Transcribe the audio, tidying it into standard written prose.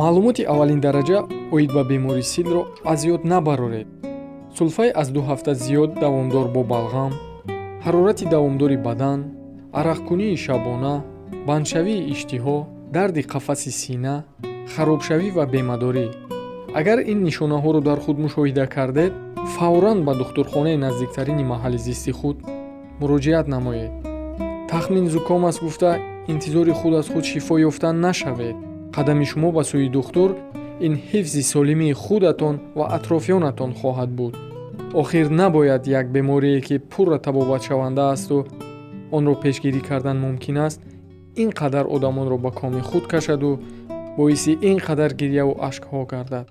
Маълумоти аввалиндараҷа оид ба бемории силро аз ёд набароред: сулфаи аз 2 ҳафта зиёд давомдор бо балғам, ҳарорати давомдори бадан, арақкунии шабона, бандшавии иштиҳо, дарди қафаси сина, харобшавӣ ва бемадорӣ. Агар ин нишонаҳоро дар худ мушоҳида кардед, фавран ба духтурхонаи наздиктарини маҳалли зисти худ муроҷиат намоед. Тахмин зуком аст гуфта, интизори худ аз худ шифо ёфтан нашавед. Қадами шумо ба сӯи духтур ин ҳифзи солимии худатон ва атрофиёнатон хоҳад буд. Охир набояд як беморие, ки пурра табобатшаванда асту онро пешгирӣ кардан мумкин аст, ин қадар одамонро ба коми худ кашаду боиси ин қадар гирьяву ашкҳо гардад.